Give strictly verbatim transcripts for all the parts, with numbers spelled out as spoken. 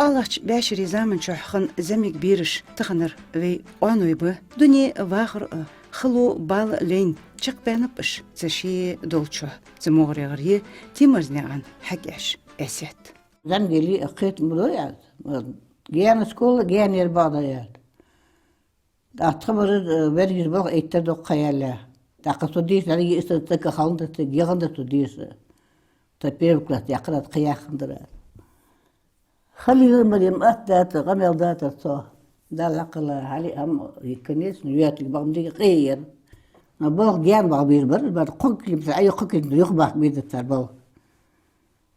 Хьалхарча бӀаьшерча заман чухь хинна зӀамига бераш таханара вай къоаной ба. Дуне вахар а, хало бала а лайна, чакхбаьннаб уж цар ший долчох. Цу мугӀарера я Тимарзнаькъан Хьакъеш Эсет. ЗӀамига яле а кхетам ба аз. Гаьна школа, гаьнара бакъдар яц. ТӀаккха тха бараш, э, берригаш балха эттар доккха яьлла. ТӀаккха со деша дӀадига иштта цӀаккха ханна дар, цӀаккха яханна дар со деша. Тха первый класс яьккхар аз, кхы яьккхандар аз. Халила Марем атта датар, къамаьл датар цо. Далла хьакхала, хьали хӀама, конечно, юатиг бакъ ма дий, къе яр. Но балха гаьна бакъ бийр бар, бар кхо километр, айо кхо километр юха бакъ бийр дар цар балха.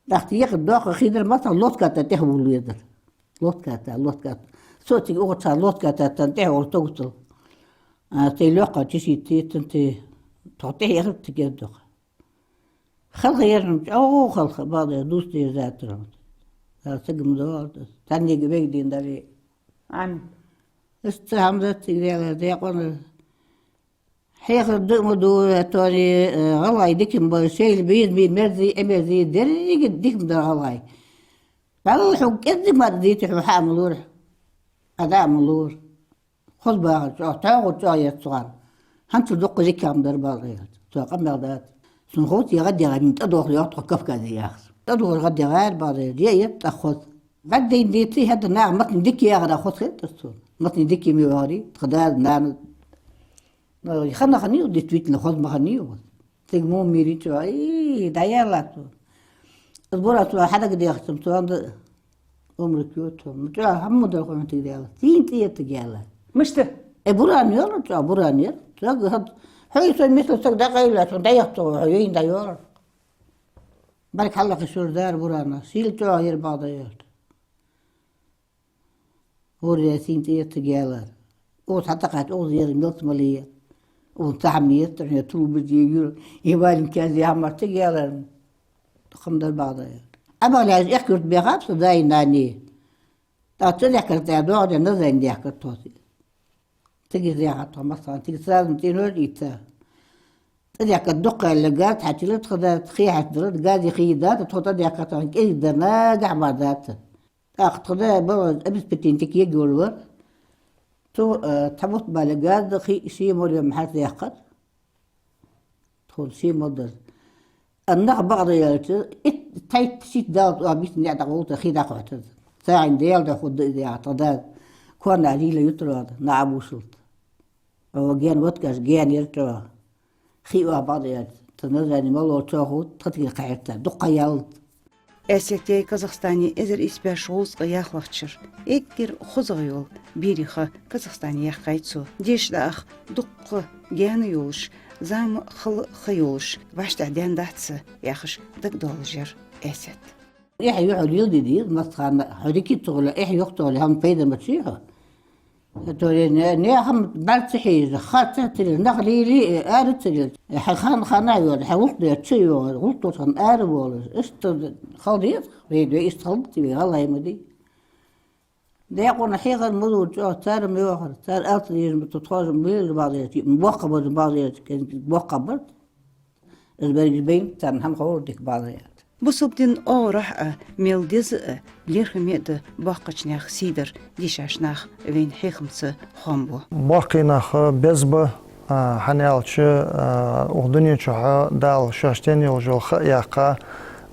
ТӀаккха тӀехьа доккха хий дар, массахана лодка тӀа тӀехвала везар. Лодка тӀа, лодка тӀа. Со цига ухача лодка тӀа тӀехвала тӀагуттал. А, тӀа лоаккхача ший тӀа, тӀа, тӀа, тӀа тӀехьа яхар цига доккха. Халха яр-м, чӀоагӀа халха, бакъдар, дус деза затар. Са сагам доагӀа, саннега вега дийна дале. Амин. Иштта хӀама дац цига Даьла, даькъона. Хьехар да ма ду, торе, э, гӀалгӀай дика ма ба, шоайла безаме, мерза, э, мерза, деррига дика ма дар гӀалгӀай. Валлахьи, хьога кӀеззига мара дийца хьо хьа а ма лора, Ӏа дӀа а ма лора. Хоза бахар чӀоагӀа, тоагӀар чӀоагӀа яр цугӀар. ХӀанзчул дукха дика хӀама дар, бакъдар. Цо къамаьл датар. Сона ховц, е гӀадъяхар, мин тӀадохар йоах тхо Кавказе яхар. ТӀадохар гӀадъяхар, бакъдар, е, е тӀакхоз. ГӀаддайна деций, хӀаьта наха массане дика яхар хоза хетар цунна. Массане дика ма яхарий, тха дас, нанас. Э, хана хиннай из, действительно, хоза ма хиннай из. Цига мо мийрий чӀоагӀа, ий, дӀаяьлар цо. Из Буран цо хьадагадехача, цо анда омрак йоацаш. ЧӀоагӀа хӀама ма дар хьона цига Даьла. Сийна цӀи еттиг яьлар. Мишта? Э, Буран йоалар, чӀоагӀа Буран яр. Цо хӀанз, хьо и со мисла саг дӀакъайлача, дӀаяхача хьо вайна дӀайоалар. Баркал хьалха шура дар Бурана. Сийла чӀоагӀа яр, бакъдар. ХӀара сийна цӀи еттиг яьлар. Укхаза хьатӀакхаьчача, укхаза яр мелца мала я. Укхаза цхьа хӀама яц, тӀехьа трубаш я, юр, и валенкаш я, хӀама цига яьлар. Хам дар, бакъдар. Ӏабахьа лаьрхӀа Эхк-Юрта баьхаб со даи нанеи. ТӀаккха цӀадаьхкар тӀа доагӀа, Назране даьхкар тхо. Цига даьхар тхо массахана, цига сразу цӀенош ийца. ЦӀадаьхкар дукха яьлча газ хьачуяьлар тха дас, хий хьачудалар, гази хий дац, тхо цӀадаьхкар тхона кӀезига дар нагахьа мара дац. ТӀаккха тха да бала обеспечение дика ергйолаш вар. Цо, э, цхьа бутт бале газ да, хий ший молла ма хьачудаьккхар. Тхона ший молла дар. А нах, бакъдар аьлча, итт, цхьайтта-шийтта Даьла тӀа бийсан ниӀ дӀакъовлийта, хий дӀакхухьийта. ЦаӀин Даьла духьа хургда из, яхар тха дас. Кхоана лийла ютар ада, наӀа бувшалца. Ӏо гаьна воткаш, гаьна яр чӀоагӀа. Хий оаха, бакъдар аьлча, тха Назране молла чӀоагӀа хургда, тха цига кхахьийта, дукха яллалца. Эсет яй Казахстане эзар ийс бӀаь шу гӀузкъа яхалахчара. Эггара хозагӀа йола берий ха Казахстане яьккхай цо. Деша дӀааха дукха гаьна йолаш, зама хала ха йолаш, вӀаштӀехьа даьннадац са, яхаш, дагадоалаш яр Эсет. Эхь-юхь леладе деза массахана, хьо дика ца хуле, эхь-юхь ца хуле, хӀама пайда ма бий хьона. Торе не, не хӀама бӀарга ца хьежа, ха ца тилла, нах лелае, ара ца лела. Хьай хан хана йоагӀа, хьай гӀулакх деш чу йоагӀа, гӀулакх долча хана ара волаш. Иштта хила деза, вай, вай иштта хила деза, вай гӀалгӀай ма дий. Даькъона хьехар ма дора чӀоагӀа, цар ма йоахар, цар алца дезаш ма ду, тхоаш ма лелар, бакъдар аьлча, боккха бар, бакъдар аьлча, боккха бар. Из берригаш байна, царна хӀама ховргда дика, бакъдар аьлча. Бусалба дина оагӀорахьа а, мел деза а, лерхӀаме а да боккхача наьха сий дар, дийшача наха вайна хьехамца хоам бу. Боккхий нах беза ба, а, хӀана аьлча, а, укх дунен чухь Дала шоашта енна йолаш йола ха а яьккха,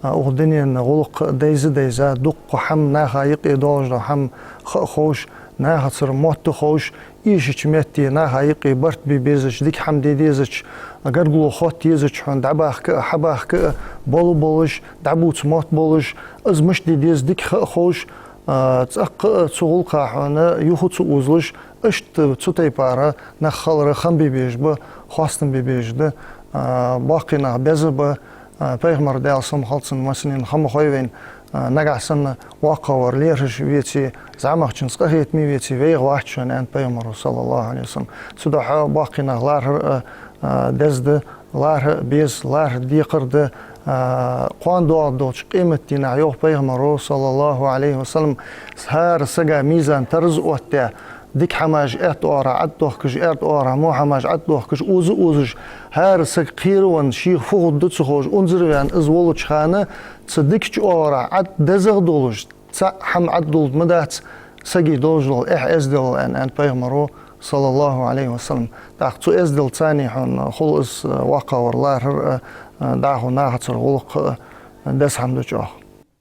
а, укх дунен гӀулакх а дайза-дайза, дуккха хӀама наха юкъе долаш дола хӀама ха а ховш, нахацара мотт а ховш, эшача метте наха юкъе барт бе безача, дика хӀама де дезача, гаргало хотта езача хьона дӀабахка а, хьабахка а, бола болаш, дӀабувца мотт болаш, из мишта де деза дика ха а ховш, а, цӀаккха а цу гӀулакха хьона юха ца озалуш, иштта цу тайпара нах хилара хам бе безаш ба, хоастам бе безаш да, а, боккхий нах беза ба, а, Пайхамара, Даьла салам хилда цунна, массанена ха ма хой вайна, а, нагахьа санна воккхагӀвар лерхӀаш веце, зӀамагӀчунца къахетаме веце, вайх вац шоана, аьннад Пайхамаро, саллаллахӀу Ӏалайхи ва саллам. Цудухьа боккхий нах лархӀар а, а, деза да, лархӀа а беза, лархӀа декхар да, а, кхоана доагӀаргдолча къематдийнахьа, йоах Пайхамаро, саллаллахӀу Ӏалайхи ва саллам, хӀара сага мизан-тараз оттадаь, дика хӀамаш аьтта оагӀорахьа Ӏотохкаш, аьрда оагӀорахьа во хӀамаш Ӏотохкаш, оза а озаш, хӀара саг кхеравенна, шийх фу хургда ца ховш, унзара ваьнна из волча хана, цу дикача оагӀорахьа Ӏа дезагӀа долаш, Цхьа хӀама Ӏаддулда ма дац, сага долаш дола эхь-эздел, аьнна, аьннад пайхамара, саллаллахӀу Ӏалайхи ва саллам. ТӀаккха цу эздела царна хьона хул из, э, воккхагӀвар лархӀар а, э, дӀахо нахацара гӀулакх а, э, деза хӀама да чӀоагӀа.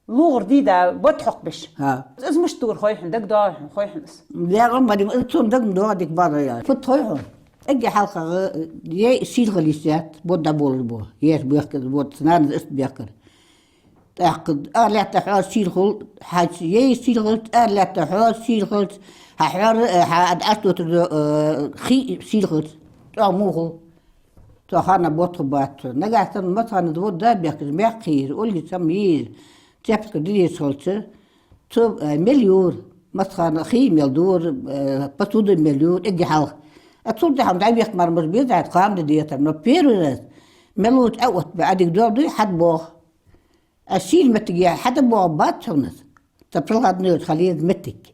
ЛугӀар дий да, бат хьокхабеш. ХӀа. Из мишта дора хой хьона, дагадоагӀий хьона, хой хьона из? Дера ма дий, из цун дагадоагӀа дика бада яр. Фуд хой хьона? Эггара хьалхагӀа, э, е сийлахь хила йиш яц, бод дӀаболабу, еш бехкар, бод, нанас иштта бехкар. ТӀаккха ара лаьтта хьо сийлахь хул, хьа е сийлахь хилча, ара лаьтта хьо сийлахь хилча, хьа хьор, э, хьа ад аш дотар, э, хий сийлахь хилча, тӀо мухул. Цу хана ботхабац. Нагахь санна маца хана да бод да бехкаш, мехкахий, уллий цам йий, цепка дидеш хилча, цу, э, мел юра, маца хана хий мел дора, э, посуда мел юра, эггара хьалха. А цул тӀехьа дӀабехк мара мара беза, кхам да детар, но первый раз мел луча а отта бе, а дика дор дуй, хьад бох. А сийлахь моттиге хьада бох бац хьона из. Ца проходной йоаца хьалъеза моттиг.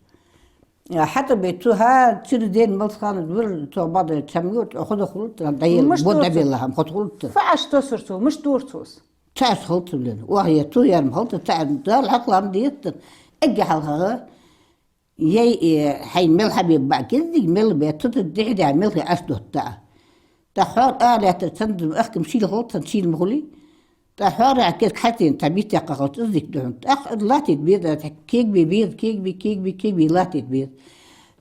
А хьатӀабе цу хӀара чура ден малсхана вир цо бада чам йоаца, хоза хулуттар, дӀаела, мишта бо дора цо? ДӀабелла хӀама хоза хулуттар. Фу Ӏаш тосар цо, мишта дора цо из? Цаьш халтар лена. Ох, е цу ярма халтар, цаьш Дала хьакхалам деттар. Эггара хьалхагӀа, ей, э, хьай мел хьабе баӀ киздиг, мел бе цу тӀа дихьа дехьа мел хи Ӏаш дотта а. ТӀаккха хьор ара лаьттар цан ахкам шийла хилча, цан шийла ма хулий. ТӀаккха хьора кег хьатин, цхьа бийца яккха хилча, из дика да хьона. ТӀаккха из латийта беза, цхьа кег бе беза, кег бе, кег бе, кег бе латийта беза.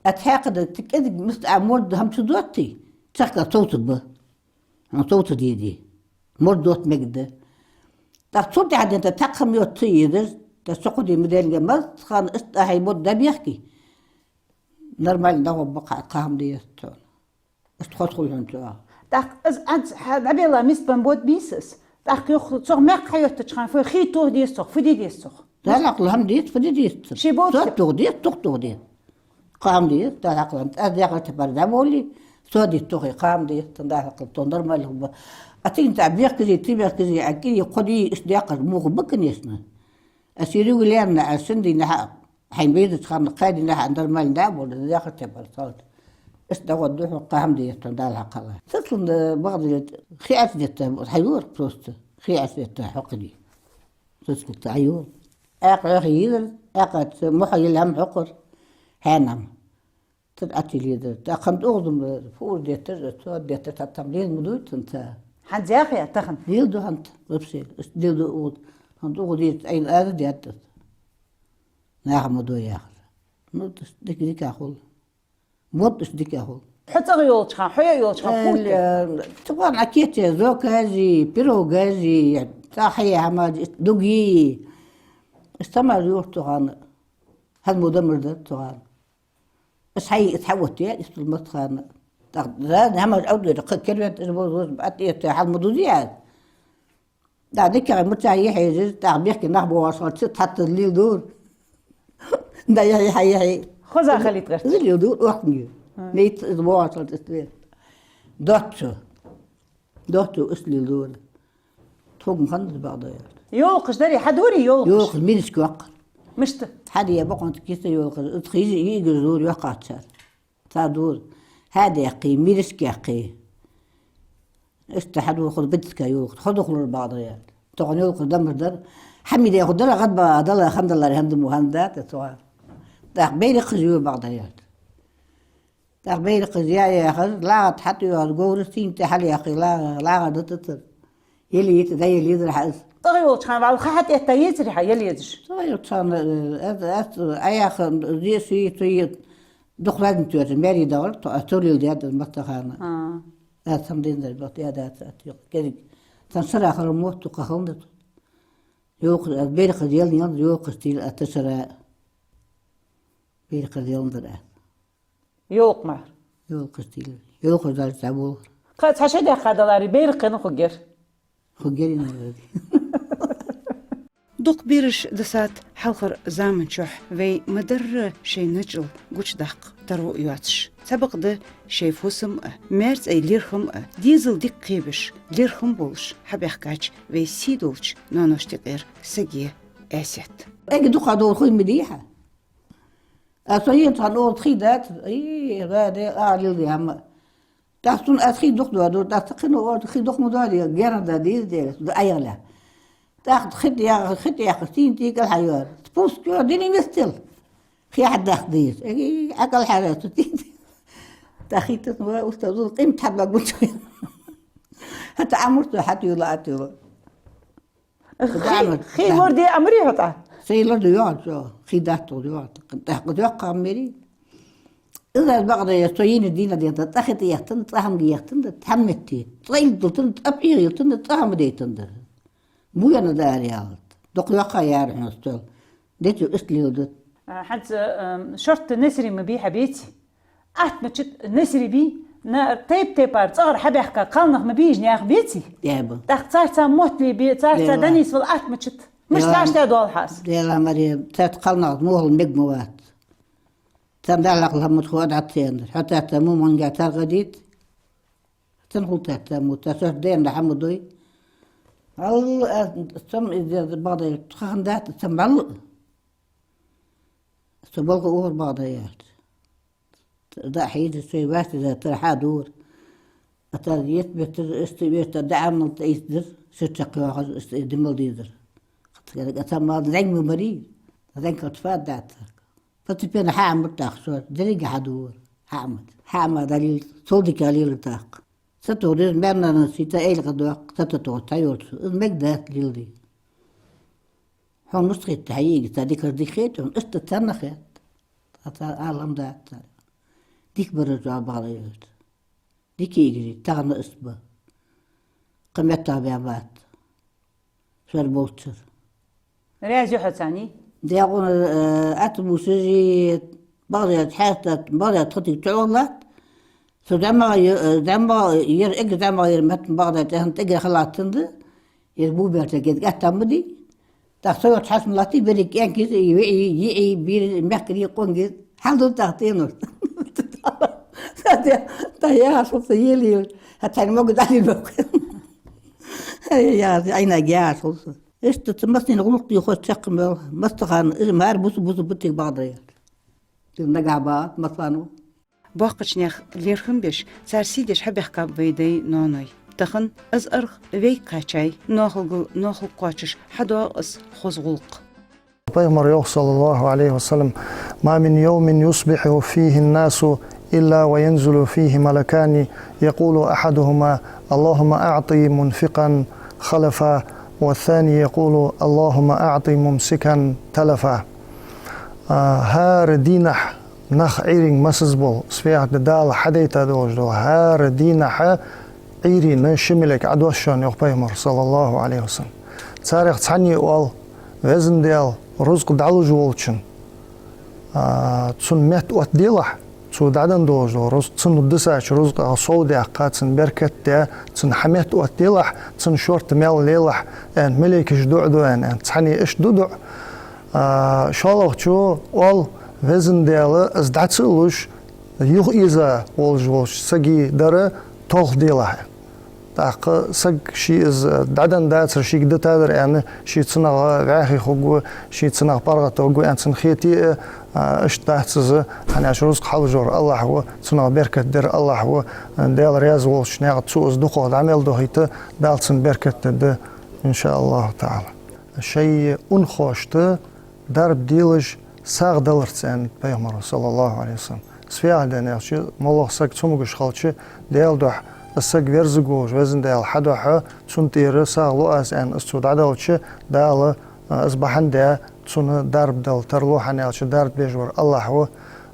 А цхьаькха да, цхьа кӀезига миска а морд хӀама чу доттий, цхьаькха совца ба. ХӀана совца дийди? Морд дотта мегаргда. ТӀаккха цул тӀехьа дента цхьаккха хӀама йоаца ца езаш, тӀаккха со кху ди ма деллинге, маца хана иштта хьай бод дӀабехке. Нормально дӀагӀоргба-кх, кхы хӀама де еза цунна. Иштта хоза хул хьона цу. ТӀаккха из Ӏанз хьа дӀабелла миска бан бод бийса из. ТӀаккха юха цох мекх хьайоттача хана, фу хий тоха деза цох, фу де деза цох? Дала хьакхалам деза, фу де деза цох? Ший бовца? Со тоха деза, тух тоха деза. Кхы хӀама деза, Дала хьакхалам. Аз дехар тепар дӀаболий, со де тоха, кхы хӀама деза, цун Дала хьакхалам, тон нормально хургба. А цигна цхьа бехказий, три бехказий, а кӀири кхо дий, иштта декхар муха ба, конечно. А ший регулярно, а шин дийнахьа, хьайна безача хана кхаь дийнахьа нормально дӀа а болаш, дехар тепар салт. Иштта дӀагӀоргда хьона, кхы хӀама деза цун Дала хьакхалам. Сацлан, э, бакъдолаш, хи Ӏаца детта, хьайора просто. Хи Ӏаца детта хьокхади. Сацлан хьайора. Аькха Ӏохайийра, аькха ца мухьа йила хӀама хьокхар. Хьаьнам. Тар Ӏатилийдар. ТӀаккха хӀанз угӀазам фур деттар, цо деттар, цхьа там лела ма дуй цунца. ХӀанз яхъяь тахан? Лела ду хӀанз, вообще, иштта лела ду угӀаз. ХӀанз угӀаз дийца, айла ара деттар. Наха ма дой яхар. Ну, тӀаш дика-дика хул. Мотт иштта дика хул. Хьо цӀагӀа йолча хана, хьо йоа йолча хана, э, фу те? Цу хана а кече, зокажи, пирогажи, цӀа хьае хӀамажи, иштта дуги. Иштта хӀамаж йора цу хана. ХӀанз мо дамар дар цу хана. Аз хьай, аз хьаоттаяь, иштта маца хана. ТӀаккха разный хӀамаш Ӏовдора, кхы кервен тӀа из бозоз, бат эца хьал ма дузий аз. ТӀаккха дикагӀа мича йихьежир, тӀаккха бехке нах богӀаш хилча, цхьатта лела дора. Да, яхье, яхье. Хоза хилийта гӀерт. Из лела дора, охканге. А. Мейца из богӀаш хилча, из вер. Доццо. Доццо из лела дора. Тхога ма хиннад бакъдолаш. Йолхаш дарий, хьадорий йолхаш? Йолхаш мириска йоаккхар. Мишта? ХьадоагӀа бокъонца кица йолхаш, из хийжа йиӀигаш дора йоаккхачар. Цар дора. Хьадаьккхе, мириска яьккхе. Иштта хьадора хоза битиска йолхаш, хоза хулар бакъдолаш. Тохана йолхаш дамар дар. Хьамиде ху дара гӀадба дала хандалар хӀанз мо хӀанз да, тӀа цугӀа. ТӀаккха байракхаш йора бакъдолаш. ТӀаккха байракхаш яь яхар, лагӀа тӀа хьатӀайоагӀар, говраш сийна тӀа хьалъяьккхе, лагӀа, лагӀа датацар. Еле йита, да еле езар хьа из. ЦӀагӀа йолча хана валла ха хьатӀаэтта ецарий хьа, еле езаш? ЦӀагӀа йолча хана, э, аз, аз, а яха, зе ши, цу е, дукха разница йоацаш, маьре дагӀар, то, а цо леладаьд аз маца хана. А. Аз цхьан дийнахьа бахт я дац, а тӀехьа кӀезига. Цхьан шера хара мотт кхахалнад. Йолхаш, аз байракхаш ялна, ялна, йолхаш тӀийла, а цу шера. Байракхаш ялна дар аз. Йолхаш мара. Йолхаш тӀийла. Йолхаш дӀалаьца болхар. Кхы цхьа ше даьккха даларе, байракх кхийна хургьяр? Хургьяр, наверное. Дукха бераш дисад хьалхарча заман чухь вай ма дарра шоай начӀал гучадаккха таро йоацаш. Цхьабакъда шоай фусам а, маьрцӀай лерхӀам а, дезал дика кхебеш, лерхӀам болаш хьабаьхкача вай сий долча ноаношта юкъера сага Ӏасет. Эггара дукха довр хуй ма дий хьа. А со ен цхьан ола тхий дац, ий, гӀа де, а, лил де хӀама. ТӀаккха цунна аз хий дукха доаду, тӀаккха ца кхийна ола тхий дукха ма доаде, герга да дийза де, да айгӀале. ТӀаккха хи тӀа яха, хи тӀа яха, сийна тӀа кӀалхьайора. Спуск йоагӀа, дина местел. Хи хьадаккха деза. Эгий, Ӏа кӀалхьара цу тӀа. ТӀаккха хи тӀа ва устаз, къимат хьабагбучу. ХӀаьта Ӏамурта хьатӀайола, атӀайола. Хи, хи лораде амри хьо тӀа? Сай лораде йоагӀа, хи дац йоагӀа. ТӀаккха йоккха мери. Из аз бакъда я, со йийна дийнахьа дийнахьа, цӀа хи тӀа яхтан, цӀа хӀама яхтан, тхьамметти. ЦӀа илдилтан, цӀа пӀегӀа йилтан, цӀа хӀама дейтан дар. Муяна дар ялат. Дукха йоккха яр хьона стол. Дечу ист лилдат. А, хӀанз, а, шортта несари ма бий хьа беци. Атмачит несари бий, на тайп-тайпара цӀагӀара хьабаьхка кхалнах ма бий, жнях беци. Яба. ТӀаккха царца мотт ле бе, царца данис вал атмачит. Муш царца доал хьас. Дела Мария, царца кхалнах мохал мег ма вац. Цан даллакъ ламут ху адӀат цендар. Хьо царца му манга таргӀа дит. Цан хул царца му, царца дена хӀама дой. Алла, а, цам из деза бакъда, тхахан дац, цам балла. Со балха угӀар бакъда яц. Да хьийда, шоай ваьсса тара хьа дур. А тара ет бетар, иштта вета да Ӏамал тӀа ийсдир, шо чакхйоахар, иштта димал дийзар. Хатгара а цам мал зӀенг ма мари, зӀенг калт фад дац. Постепенно хьаӀамат тӀаккха шо, деррига хьадувр, хьаӀамат. ХьаӀама далил, сол дика лела тӀаккха. СатугӀа деза, маьрнана сита эйла кадоаккх, сататугӀа тайолчу. Из мег дац лилди. Хьо мустхетта хьайига, ца дикар дика хетун, иштта царна хет. Ца, ца, алам дац цар. Дика бара жоа бала йоц. Дика игри, тахана ист ба. Кхаметтах бя бац. Шер болччар. Раьза хьо цани? Дегъун, э, атму шижи, багъдат, хьестат, багъдат, хатик чугълат. Со дама, э, дама, ер, эг дама, ер мат багъдат, тӀехн тӀеге халат тында. Ер бу берта гед гаттам буди. Так, со йот хьасм лати, берик кенкиз, и, и, и, и, бир, мехкри, къонгиз. Хьалду так тенур. Та, та, та, я, шуца ели, ели. Хатан могу дали бок. Я, айна гяс, шуца. Иштта ца массанена гӀулакх дийхо чакх мел, массахана, из мар бусу, бусу бутик багӀдараяр. Из нагахь багӀа, массано. Боккхача наьха лерхӀам беш, цар сий деш хьабаьхкаб вай дай-ноаной. Тахан из аргӀа вайга кхаьчай, ноахалгал ноахалга кхоачаш хьадоагӀа из хоза гӀулакх. Пайхамара йоах, саллаллахӀу Ӏалайхи ва саллам: «ما من يوم يصبح فيه الناس إلا وينزل فيه ملكان يقول أحدهما: اللهم أعط منفقا خلفا، والثاني يقول: اللهم أعط ممسكا تلفا». А, хӀара дийнахьа нах Ӏуйранга массаза бола, сфехьа Дала хьадайта долаш дола, хӀара дийнахьа Ӏуйранна ши малейк Ӏадоссаш да, йоах Пайхамара, саллаллахӀу Ӏалайхи ва саллам. Царех цхьанне оал: «Везан Даьла, рузкъа дӀалуш волчун, а, цунна метта оттаделахь, цо дӀаденна долаш дола рузкъа, цунна дисача рузкъах сов даьккха, цунна беркат де, цунна хьаметта оттаделахь, цунна шортта маьл лелахь», — аьнна, малейкаша дуӀа ду, аьнна, аьнна. Цхьанне иштта ду дуӀа. А, шоллагӀчо оал: «Везан Даьла, из дӀа ца луш, юха ийза волаш волча сага дар толхаделахь». ТӀаккха саг ший из дӀаденна дацар, шийга дита дар аьнна, ше цунах вӀаьхий хургва, ше цунах паргӀата хургва аьнна цунна хете а, а, иштта дац из, хӀана аьлча рузкъа хьалуш вар АллахӀ ва, цунах беркат дер АллахӀ ва, Даьла раьза волча наькъа цо из дукхагӀа дӀа мел дохийта, Дала цунна беркат дергда, иншааллахӀу таӀала. Шоай унахошта дарба делаш сагӀа даларца, аьннад Пайхамара, саллаллахӀу Ӏалайхи ва саллам. Сфехьа ден яхача, моллагӀа саг цамогаш хилча, Даьла духьа, из саг верзаргволаш, Везан Даьла, хьа духьа, цунна тӀера сагӀа лу аз, аьнна, из цо дӀадалча, Дала, а, из бахьан де, цунна дарба дала тарлу, хӀана аьлча дарба деш вар АллахӀ ва.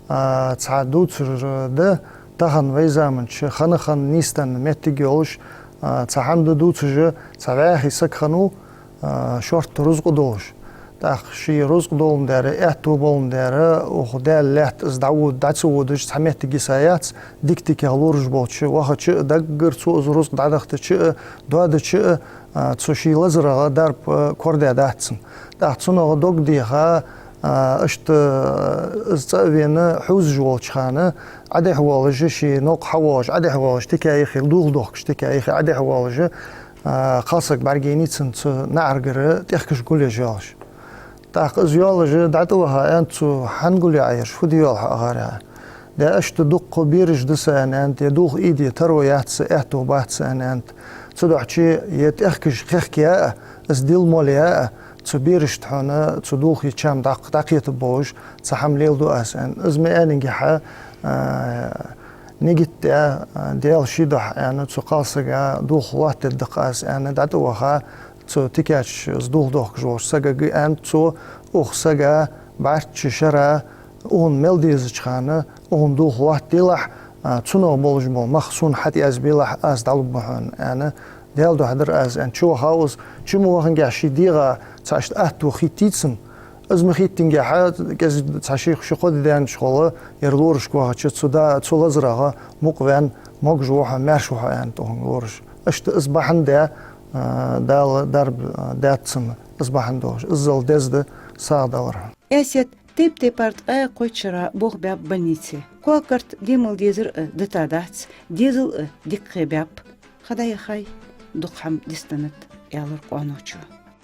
А, цхьа дувцар да, тахан вай заманча хана-хана нийсденна моттиг йолаш, а, цхьа хӀама да дувцаш, цхьа вӀаьхий саг хиннав, а, шортта рузкъа долаш. ТӀаккха ший рузкъа доландаь, аьттув боландаь, укх Даьла лаьтта из дӀавода, дӀа ца водаш цхьа моттиг йисаяц, дика-дикагӀа лораш болча вахача а, даггара цо из рузкъа дӀадахийтача а, доадача а, а, цу ший лазарах дарба, а, корадеш дац цунна. ТӀаккха цунах дог деха, а, иштта, а, из цӀа а вена, хьувзаш волча хана, Ӏодехьавоалаш, ший новкъа хьавоагӀаш, ӀодехьавоагӀаш, тика яхе, дулх дохкаш тика яхе, Ӏодехьавоалаш, а, кхалсаг бӀаргайайнай цунна цу наӀаргара тӀехкаш гулъеш йоалаш. ТӀаккха из йоалаш дӀатӀаваха, аьннад цо: «ХӀана гулъяь Ӏа ераш, фу де йоал хьо, агӀар?» — аьнна. «Де, иштта дукха бераш да са, — аьннад, — е дулх ийде таро яц са, аьттув бац са, — аьннад, — е Цудухьа е тӀехкаш кхехкаяь а, из дилла молаяь а, цу берашта хьона цу дулхе чам дӀакх-, дӀакхетаргболаш цхьа хӀама леладу аз аьнна. Из ма аьннинге хьа, а, нигат даь, а, Даьла ший духьа аьнна, цу кхалсага дулх лоаттадергда-кх аз аьнна, дӀатӀаваха, цу тикача из дулх дохкаш волча сагага аьннад цо: «Укх сага бӀарчча шера, укхунна мел дезача хана, укхунна дулх лоаттаделахь, а, цунах болаш бола мах сона хьатӀаязбелахь, аз дӀалургба хьона», — аьнна. «Даьла духьа дар аз», — аьнна, чуваха из. Чу ма ваханге хьа, ший дегӀа цхьа иштта атто хийттий цунна. Из ма хийттинге хьа, кӀезига цхьа ши-, ши-кхо ди даьннача гӀолла, ер лорашка вахача, цу да-, цу лазарах мукъаваьнна, «Могаш ва хьо, маьрша ва хьо», — аьннад укхунга лораша. Иштта из бахьан даь, а, Дала дарба, а, даьд цунна, из бахьан долаш. Иззал деза да, сагӀа далар хьона. Эсет тайп-тайпара ткъаь кхойтта шера болх баьб больнице. Кокарт де мел дезар а дита дац, дезал а дика кхебаьб. Ха дӀаяхай, дукха хӀама дистанад, аьлар къонахчо.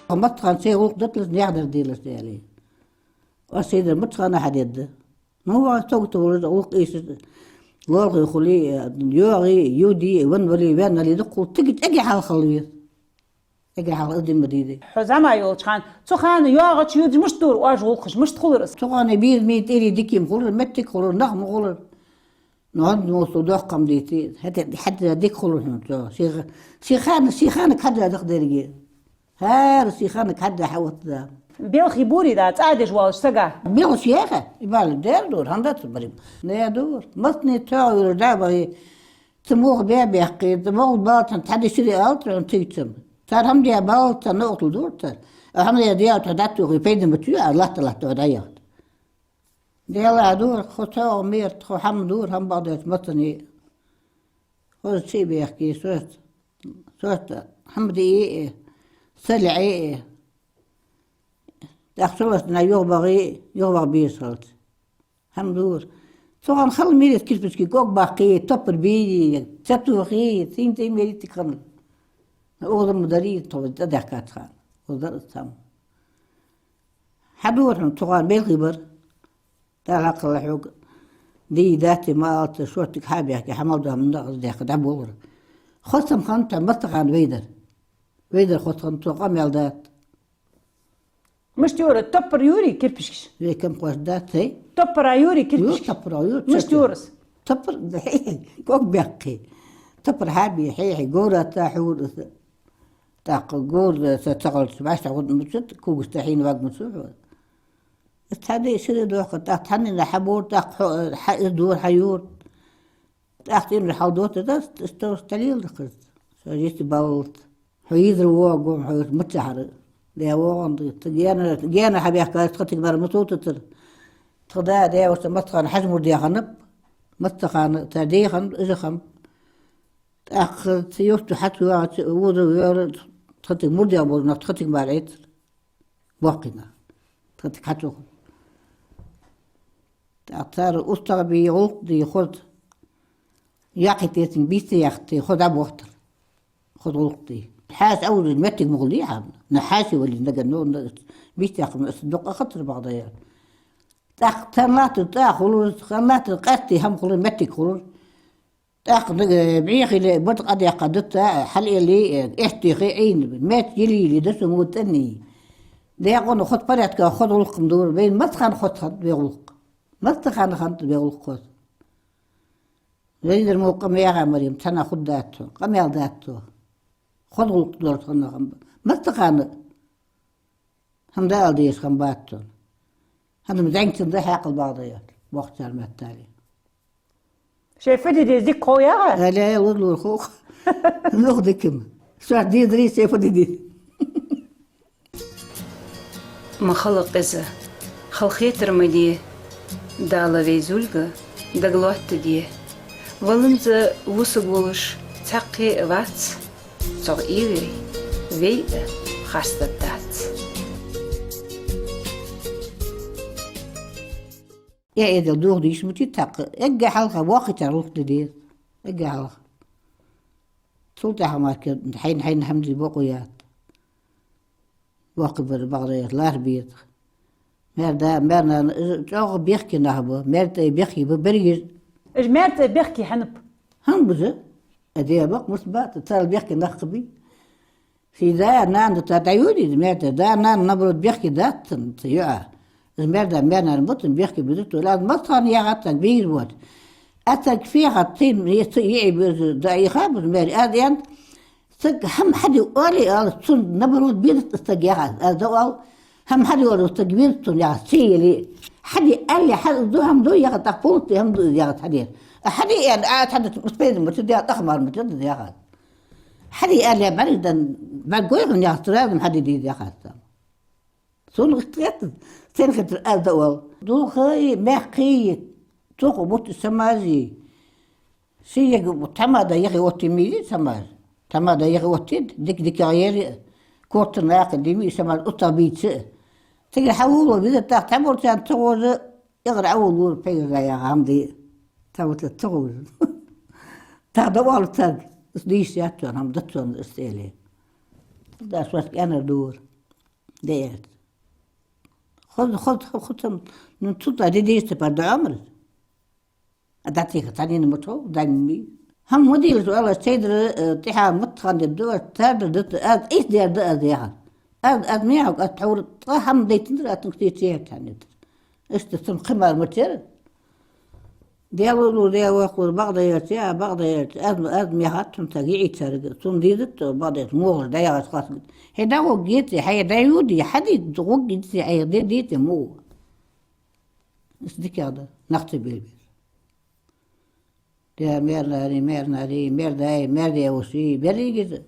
Массахана шоай гӀулакх диталаш, наьха дар делаш, аьле. Аз шоай дар массахана хьадергда. Ну, ва, тог товлар, гӀулакх ийша, лоалахой хуле, йоагӀе, юде, венна вале, ваьнна вале, дукха хул, цига цӀагӀа хьалха хила веза. ЦӀагӀа хьалха из ди ма дий. Хьо зӀамига йолча хана, цу хана йоагӀача юдаш мишта дора оаш гӀулакхаш, мишта хулар из? Цу хана безаме, тӀера дика ма хулар, моттиг хулар, нах ма хулар. Ну, хӀанз мо со доккха ма дий, хӀаьта, хӀаьта дика хулар хьона цо. Ший ха-, ший хана, ший ханага хьадда даха деррига. ХӀара ший ханага хьадда хьаоттадаь. Белхий бурий да, цӀа деш волаш сага? Белхаш яха, и бала дер дора, хӀама дац барим. Не дора. Массане тоаха вираш дӀа а бахе, цу муха бе бехке, цу муха балцан тхьа дешаре алт рон тигцам. Цар хӀама де балцан новкъал дора цар. А хӀама де дел тхо дӀатохе, пайда ма чу, а латта-латта дӀаяхта. Делахь дора, хӀо цхьа мер, хӀо хӀама дора, хӀама бакъдерг массане. Хоза чу а бехке, соц-, соц хӀама дие а, са леӀе а. ТӀаккха шолаш дина юхабахе, юхабаха безаш хилац. ХӀама дора. Цу хана хала мел еза кирпичкий ког баккхе, топпар бе, са тохе, синтем мел еттиг хана. Укхаза ма дарий, тхо тӀадаьхкача хана. Укхаза дар из хӀама. Хьадора хьона, цу хана белхий бар. Дала хьакхалла хьога. Дий, датти ма алац, шортига хьа а бехке, хьа мел дола хӀама наггахь даьхка дӀаболар. Хоза хӀама хиннад массахана вай дар. Вай дар хоза хиннад, цо къамаьл даьд. Мишта йора, топпара йорий кирпичкаш? Вай камхош дац, эй? Топпара йорий кирпичкаш? Йора, топпара йора. Мишта йора из? Топпар, ког баьккхе. Топпар хьабе, хьехье, говра тӀа хьора из. ТӀаккха говра са ца хилча, вӀаштӀехьа гӀоргма цу, когаш тӀа хьийна вагма цу хьо. Из цхьа ди шира дохка, тӀаккха цхьанне хьабора, тӀаккха хьо-, хьа из дора, хьайора. ТӀаккха цӀенвар хьалдоттадас, из товш талийла дакхарца. Со жиста баллалц. Хьо йизар воагӀа гом хьо маца хьара. Даь воагӀан да. Тха гена, гена хьабаьхкар, тха тига мара ма сутацар. Тха да, даь-воша массахана хьажа мурдий хиннаб. Массахана цар даь хиннаб, из хиннаб. ТӀаккха цу юрта хьа ца воагӀача, вуза вера, тха тига мурдех бола нах, тха тига мара Ӏийцар. Боккхий нах. Тха тига хьа ца хул. ТӀаккха цар устагӀа бе, гӀулакх де хоза. Яхийта деций, бийца яхийта, хоза дӀабохтар. Хоза гӀулакх де. Хьаьша а вуза моттиг ма хулий хьона. На хьаьша вале, нагахь, ну, на, бийца яхар, аса дукха хацар бакъда яр. ТӀаккха царна латтар цӀа хулар, царна латтар къаьстта хӀама хулар, моттиг хулар. ТӀаккха нагахь, э, бӀехиле, барт къадаьккха дита, хьалъэле, э, эштехе Ӏийна, маьчча йилли-йилли да со мо цӀенне. Даькъана хоза порядка, хоза гӀулакх-м дора, вайна массахана хоза хиннад вай гӀулакх. Массахана хиннад вай гӀулакх хоза. Вайнара мо къамаьл яьха, Марем, цхьаннахьа хургдац цо, къамаьл дац цо. Хоза гӀулакх долаш хиннад-м. Массахана хӀама дӀаала дезаш хӀама бац цун. ХӀанз-м зӀамига цун да хьаькъал бакъда яц, бохчар меттали. Шоай фу де деза дика хов яха? Аля, лур-лур хов. Нух дика-м. Шоаш дезарий шоай фу де деза? Ма хала къиза, халахетар ма де, Дала вай зулга дагалоаттаде. Валанза вусаргволаш цхьаккха а вац, цох эгӀарий вай а харцдаргдац. Э, эдел дохаде йиш мичай тӀаккха? Эггара хьалха воккхачар гӀулакх де деза. Эггара хьалха. Цул тӀехьа мара хьайна-хьайна хӀама де бокъо яц. Воккхий бар бакъда яц, лархӀа беза. Маьр-да, маьр-нана, из чӀоагӀа бехке нах ба, маьр-цӀай бехке ба берригаш. Уж маьр-цӀай бехке хӀана ба? ХӀана ба из? Э, де бакъ, мус ба, та царал бехке нах кхаби. Ший да-нана да та дӀайода из маьр-да, да-нана, наоборот, бехке дац цун, цу йоӀа. Из маьр-да, маьр-нана ба цун бехке безар, то лаз массахана яхац цунга, бийр вот. А цунга фехат, цин, е цу йиӀий беза да ихаб из маьр, аз ян, цунга хӀама хьаде оале, ала, цун, наоборот, безац из цунга яхац. Аз да оал, хӀама хьаде оале, цунга безац цун яхац, ци ели. Хьаде аьле, хьа-, ду хӀама ду яхац, тӀаккха полностью хӀама ду из яхац хьаде. А хьаде аьнна, а, хьаде, успейда ма ца дегӀ, тӀахмар ма ца дегӀ яхац. Хьаде аьле, бӀаргдан, бӀаргагой хьона яхац, разум хьаде деза яхац. Сона иштта хетар, сен хетар аз да оал. Дулхий, маькхий, цох бутт самажи. Ший яга тамада яхе оттий мийзи самаж. Тамада яхе оттийта, дика-дика яри, корта накха дими самаж утта бийца. Цига хьавуло виза тах тамуртан цогоза, игра авулур пегага яха хӀама ди. Та вот цогоза. Та да оал цаг. Дийш яттон хӀама дацон эстели. Да швас кӀанар дур. Деяц. Ход, ход, ход, ход, ну, цу та дидийста пар да Ӏумар. А датиха танина мутхо, дами. ХӀама ма дилаш, валлахӀи, цайдара, э, тӀехьа мутхан де ду, царда да, аз ис дер да аз яхар. Аз, аз мехьок, аз тхьур, тӀа хӀама дайтиндар, аз тунг тече хьанитар. Иштта цун кхимар ма тера. Делулу, де вахур, бакъда ярча, а, бакъда ярча, аз, аз мехат цун таг йиӀий царга, цун дизат, бакъда ярча, мугӀар, дӀаягӀаш хасгит. Хье дӀагӀуг геце, хье дӀаюди, хьади гӀуг геце, хье де дете, мугӀ. Ис дикагда, нах ца бер бер. Де мернари, мернари, мердай, мерде вуши, беригиз.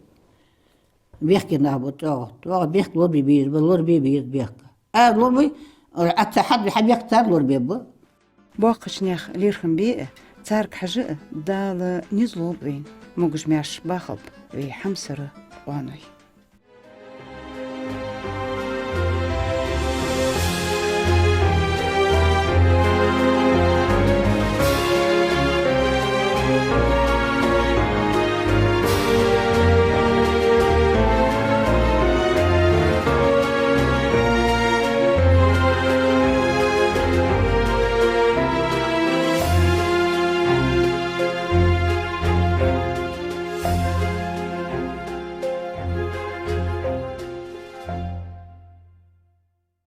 Бехке нах бу чӀоагӀа. ЧӀоагӀа бехк лорби бийр ба, лорби бийр бехка. А лорби, а ца хьад, хьабехк цар лорби ба. Боккхача наьха лерхӀам бе а, царга хьажа а Дала низ лулба вайна, могаш-маьрша бахалба вай хьамсара къоаной.